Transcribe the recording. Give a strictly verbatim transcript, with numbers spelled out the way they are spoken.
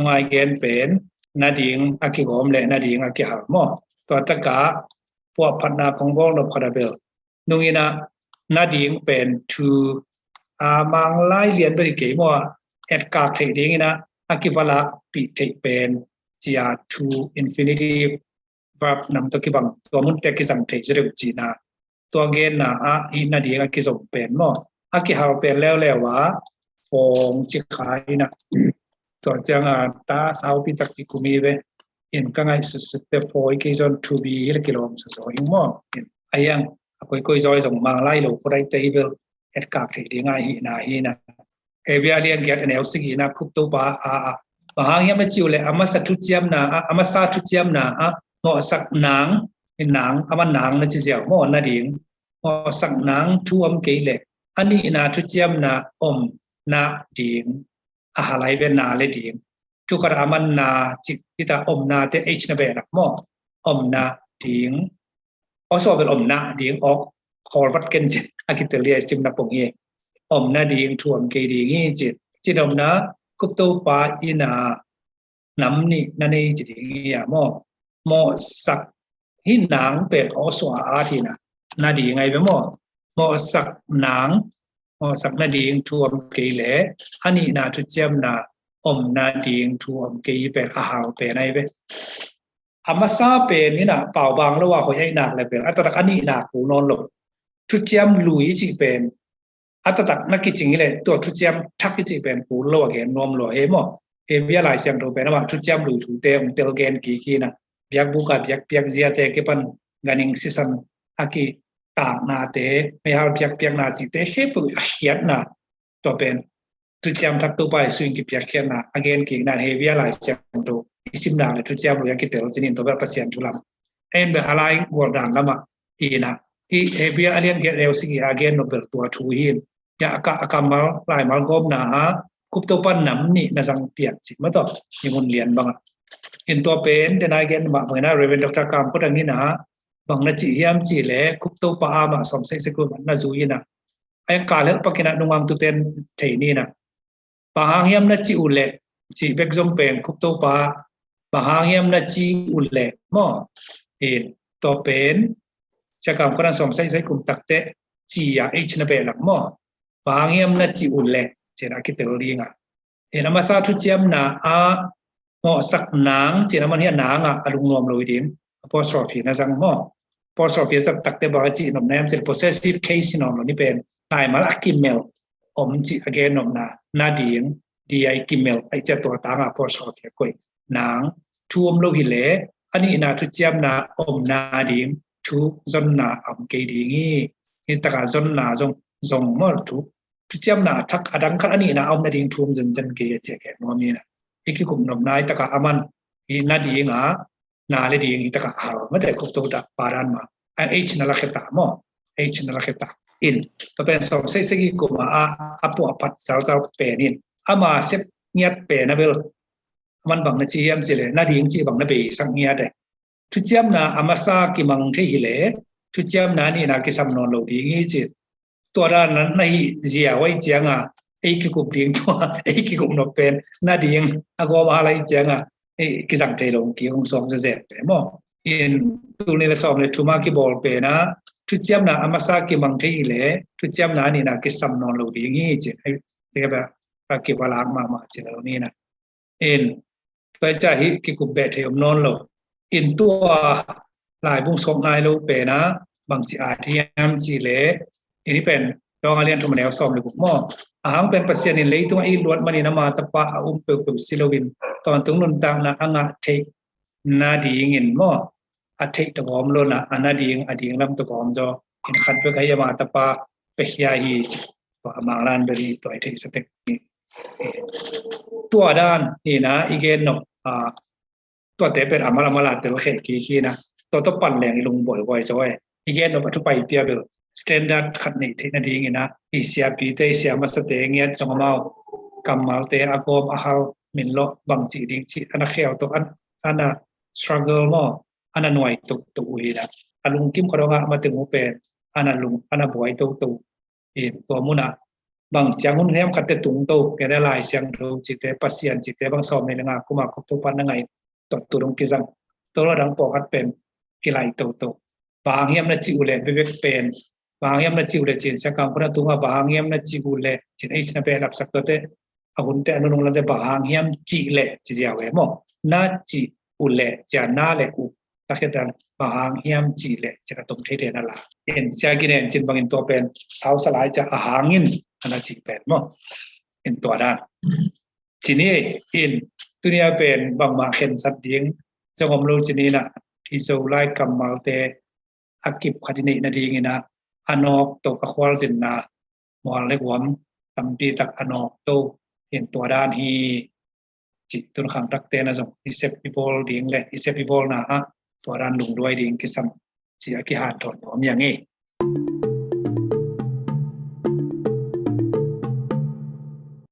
Ngai gen pen nading a kigawm le nading a kihal maw? Tua takah puahphatna kong bawl nop khat a bel nunginah nading pen thu a mang lai lian bel hi kei maw? Etkak theih dinginah a kivalak pih theih pen cia thu infinitive verb nam tawh kibang tua munte kizang thei zaw deuh cihna tua genna ah hih nading a kizom pen maw? A kihal pen leuleu a fawng ci kha inah tua cianga ta saupi tak kikum hi ve. In ka ngaihsutsut te fawi kei zawn to be hi le kilawm sazaw ing maw? In a hiang a koikoi zawi zong mang lai lo phurai te hi bel etkak thei dinga hihna hina. Hebru a lian giat a neu sagihna Khup Topa a a bang hang hiam na cih uh leh a masa thuciamna ah a masa thuciamna ah mawhsak nang in nang a man nang na ci ziau maw nading mawhsak nang thu om kei leh a nihna thuciamna om nading a halai ve na le ding. Thu khat a man na cik hita omna te h na ve lak maw? Omna ding. Aw suah bel omna ding awk khawl vat ken cin a kitel lia simna pong hi. Omna ding thu om kei ding hi cin. Cin omna Khup Topa ina nam nih na nei ci ding hi a maw? Mawhsak hih nang pen aw suah a at hina nading ai ve maw? Mawhsak nang mawhsak nading thu om kei le a nihna thuciamna om nading thu om kei pen a hal pen ai ve. A masa pen inah paubang lo a hoih aih nak le pen a taktak a nihna kul nawn lo. Thuciam lui cih pen a taktak na kicing hi le tua thuciam thak i cih pen kul lo a gen nuam lo a he maw? Hebru a Lai Siangtho pen amah thuciam lui thute ong tel gen kik hi na biakbuk a biakpiak ziate kipan ganing sisan a kitaknate meihal biakpiakna cihte he peuh a khiatna tua pen thuciam thak Topa Jesu in kipiakkhiatna a gen kikna Hebru a Lai Siangtho i simnak le thuciam lui a kitel cinin tua bel Pasian thu lam. En bel a lai gualdan lamah hina hih Hebru a lian giat neu sagih a gen nop bel tua thu hi in. Ya a ka a kammal laimal gawmna a Khup Topa nam nih na zang pian cih mah tawh i hun lian bangah. In tua pen tena i gen mah bangin a Reverend Doctor Kam Khut Ang ina bang na cih hiam cih le Khup Topa a mah sawm seisek uh na zui ina a kal helh pakinah nungangtuten thei nina. Bang hang hiam na cih uh leh cih bek zong pen Khup Topa bang hang hiam na cih uh leh maw? In tua pen Sia Kam Khut Ang sawm seisek kum takte ci a h na beh lak maw? Bang hang hiam na cih uh leh cin a kitel dinga. In a masa thuciamna a mawhsak nang cin a man hi a nang a a lungnuam lo hi ding. Apostrophe na zang maw? Apostrophe a zat takte bang a cih nopna hiam cin possessive case hi nawn lo ni pen laimal a kimel om cih a gen nopna nading di a i kimel a i ciat tua tanga apostrophe a koih nang thu om lo hi le a nihna thuciamna om nading thu zonna a om kei ding hi. Hi taka zonna zong zong maw thu thuciamna a thak a dang khat a nihna a om nading thu om zenzen kei a ciah kei nuam hi na. I kikup nopna hi taka a man hi nadinga na le ding hi taka a hal mate Khup Topa padan ma a h na la kheta maw? H na la kheta in tua pen sawm seisek i kuma a a puah a phat zalzal pen in ama sep ngiat pen a bel a man bang na ci hiam ci le nading ci bang na beisak ngiat e. Thuciamna a masa kimang thei hi le thuciamna nihna kisam nawn lo ding hi ci. Tua dan na hi zia huai cianga ei kikup ding tua ei kikup nop pen nading a gawm a lai cianga ei kizang thei lo ki hong sawm zezen pe maw? In tul ni le sawm le thuma kibawl pena thuciamna a masa kimang thei hi le thuciamna nihna kisam nawn lo ding hi ci. Ei teka ba ka kibalak mahmah ci lo ni na. In tua ca hi kikup beh thei om nawn lo. In tua laibung suak nai lo pena bangci a thiam ci le in hi pen dawng a lian thum a neu sawm le guk maw? A hang pen Pasian in leitung a i luat manin ama tapa a um peuhpeuh si loin tawntung nuntakna a ngah theih nadingin maw? A theih tawgawm lona a nading a ding lam tawgawm zaw in khat bek ahi ama tapa pekhia hi. Tua a manglan bel hi tua i theihsa tek hi. Tua dan hina i gen nop a tuate pen a mal a mal a tel kheh kik hina tua tua pan leng i lung buaibuai zaw e. I gen nop a thupai pia bel standard khat neih theih nadingina i siapite i sia masate ngiat zong amau kammalte a gawm a hal min lawh bangcih ding cih ana khel tuk ana struggle maw ana nuai tuk tuk uh hina a lungkim khuadawngah mateng uh pen ana lung ana buai tuk tuk in tua munah bang ciang hun hiam khat te tung to, kei te Lai Siangtho cihte, Pasian cihte bang sawm nih le nga kum a kop to pan na ngai, tua tu dong kizang. Tua lo dang pawlkhat pen kilai toto. Bang hang hiam na cih uh leh, bekbek pen bang hang hiam na cih uh leh ci-in, Siangkang Khut a tungah bang hang hiam na cih uh leh ci-in, ei, ci-in a behlap sak tuate, a hunte a nunung late bang hang hiam cih leh ci ziau e maw. Na cih uh leh, ci-a na le uh, takhiatan bang hang hiam cih leh ci-in a tom theite na la. In Sia Gin En cin bangin tua pen sau sa lai, ci-a a hangin a na cih pen maw. In tua dan. Ci ni in, tuni a pen bangmah khensat ding zong om lo ci ni in ah, i Zolai kammalte a kip khat i neih nadingin ah, a nawk to, a khualzinna mual le guam tampi tak a nawk to, in tua dan hi, ci tun khangthakte na zong i sep i bawl ding le i sep i bawlna ah tua dan lungduai ding kisam, ci a kihanthawn nuam hi ing ei.